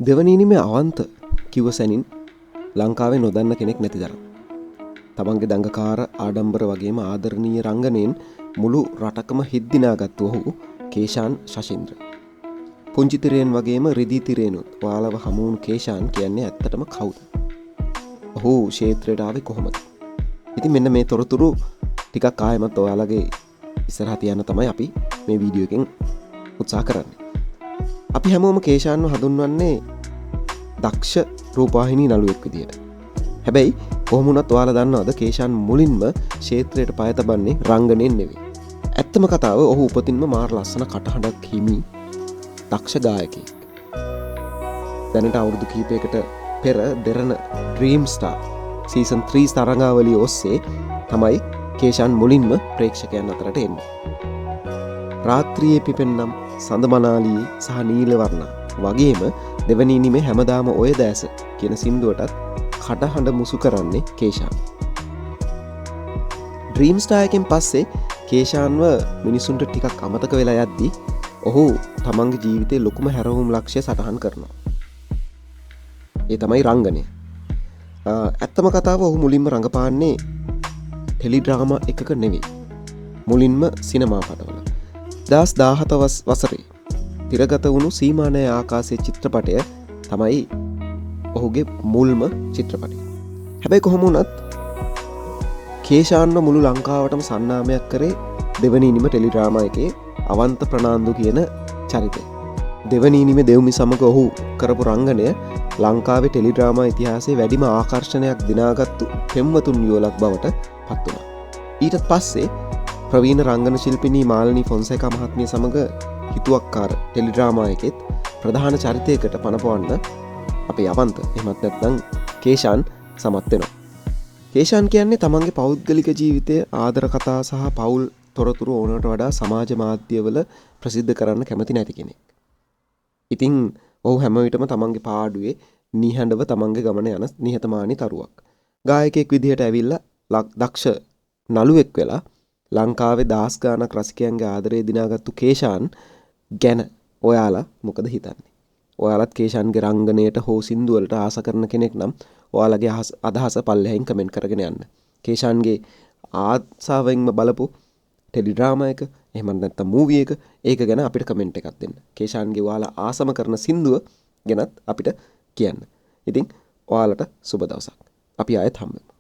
දෙවනි ඉනිමේ අවන්ත කිව්ව සැනින් ලංකාවේ නොදන්න කෙනෙක් නැති තරම්. තමන්ගේ දඟකාර ආඩම්බර වගේම ආදරණීය රංගනයෙන් මුළු රටකම හිත් දිනාගත්තු ඔහු කේෂාන් ශෂින්ද්‍ර. පුංචි තිරයෙන් වගේම රිදී තිරේනුත් ඔයාලව හමු වුණු කේෂාන් කියන්නේ ඇත්තටම කවුද? ඔහු ක්ෂේත්‍රයට ආවේ කොහොමද? ඉතින් මෙන්න මේ තොරතුරු ටිකක් ආයෙමත් ඔයාලගේ ඉස්සරහා තියන්න තමයි අපි මේ වීඩියෝ එකෙන් උත්සාහ කරන්නේ. අපි හැමෝම කේෂාන්ව හඳුන්වන්නේ දක්ෂ රූපවාහිනී නළුවෙක් විදියට. හැබැයි කොහොම වුණත් ඔයාලා දන්නවද කේෂාන් මුලින්ම ක්ෂේත්‍රයට පය තබන්නේ රංගනයෙන් නෙවෙයි. ඇත්තම කතාව ඔහු උපතින්ම මාර ලස්සන කටහඬක් හිමි දක්ෂ ගායකයෙක්. දැනට අවුරුදු කිහිපයකට පෙර දෙරණ ඩ්‍රීම් ස්ටාර් සීසන් 3 තරඟාවලිය ඔස්සේ තමයි කේෂාන් මුලින්ම ප්‍රේක්ෂකයන් අතරට එන්නේ. රාත්‍රියේ පිපෙන්නම්, සඳ මනාලියේ සහ නීල වර්ණ වගේම දෙවනි ඉනිමේ හැමදාම ඔය දැස කියන සින්දුවටත් කටහඬ මුසු කරන්නේ කේෂාන්. ඩ්‍රීම් ස්ටාර් එකෙන් පස්සේ කේෂාන්ව මිනිසුන්ට ටිකක් අමතක වෙලා යද්දි ඔහු තමන්ගේ ජීවිතේ ලොකුම හැරවුම් ලක්ෂ්‍ය සටහන් කරනවා. ඒ තමයි රංගනය. ඇත්තම කතාව ඔහු මුලින්ම රඟපාන්නේ ටෙලිඩ්‍රාමා එකක නෙවෙයි. මුලින්ම සිනමා පටවල. 2017 වසරේ තිරගත වුණු සීමානය ආකාශයේ චිත්‍රපටය තමයි ඔහුගේ මුල්ම චිත්‍රපටය. හැබැයි කොහොම වුණත් කේෂාන්ව මුළු ලංකාවටම සන්නාමයක් කරේ දෙවනි ඉනිම ටෙලිඩ්‍රාමා එකේ අවන්ත ප්‍රනාන්දු කියන චරිතය. දෙවනි ඉනිමේ දෙව්මි සමග ඔහු කරපු රංගනය ලංකාවේ ටෙලිඩ්‍රාමා ඉතිහාසයේ වැඩිම ආකර්ෂණයක් දිනාගත්තු පෙම්වතුන් යුවලක් බවට පත් වුණා. ඊට පස්සේ ප්‍රවීණ රංගන ශිල්පිනී මාලිනී ෆොන්සේකා මහත්මිය සමග හිතුවක්කාර ටෙලිඩ්‍රාමා එකෙත් ප්‍රධාන චරිතයකට පණපවන්න අපේ අවන්ත එහෙමත් නැත්නම් කේෂාන් සමත් වෙනවා. කේෂාන් කියන්නේ තමන්ගේ පෞද්ගලික ජීවිතය ආදර කතා සහ පවුල් තොරතුරු ඕනකට වඩා සමාජ මාධ්‍යවල ප්‍රසිද්ධ කරන්න කැමති නැති කෙනෙක්. ඉතින් ඔහු හැම විටම තමන්ගේ පාඩුවේ නිහඬව තමන්ගේ ගමන යන නිහතමානී තරුවක්. ගායකයෙක් විදිහට ඇවිල්ලා දක්ෂ නළුවෙක් වෙලා ලංකාවේ දහස් ගාණක් රසිකයන්ගේ ආදරය දිනාගත්තු කේෂාන් ගැන ඔයාලා මොකද හිතන්නේ? ඔයාලත් කේෂාන්ගේ රංගනයට හෝ සින්දුවලට ආස කරන කෙනෙක් නම් ඔයාලගේ අදහස පල්ලෙහායින් කමෙන්ට් කරගෙන යන්න. කේෂාන්ගේ ආසාවෙන්ම බලපු ටෙලිඩ්‍රාමා එක, එහෙම නැත්නම් මූවි එක, ඒක ගැන අපිට කමෙන්ට් එකක් දෙන්න. කේෂාන්ගේ ඔයාලා ආසම කරන සින්දුව ගැනත් අපිට කියන්න. ඉතින් ඔයාලට සුබ දවසක්. අපි ආයෙත් හම්බෙමු.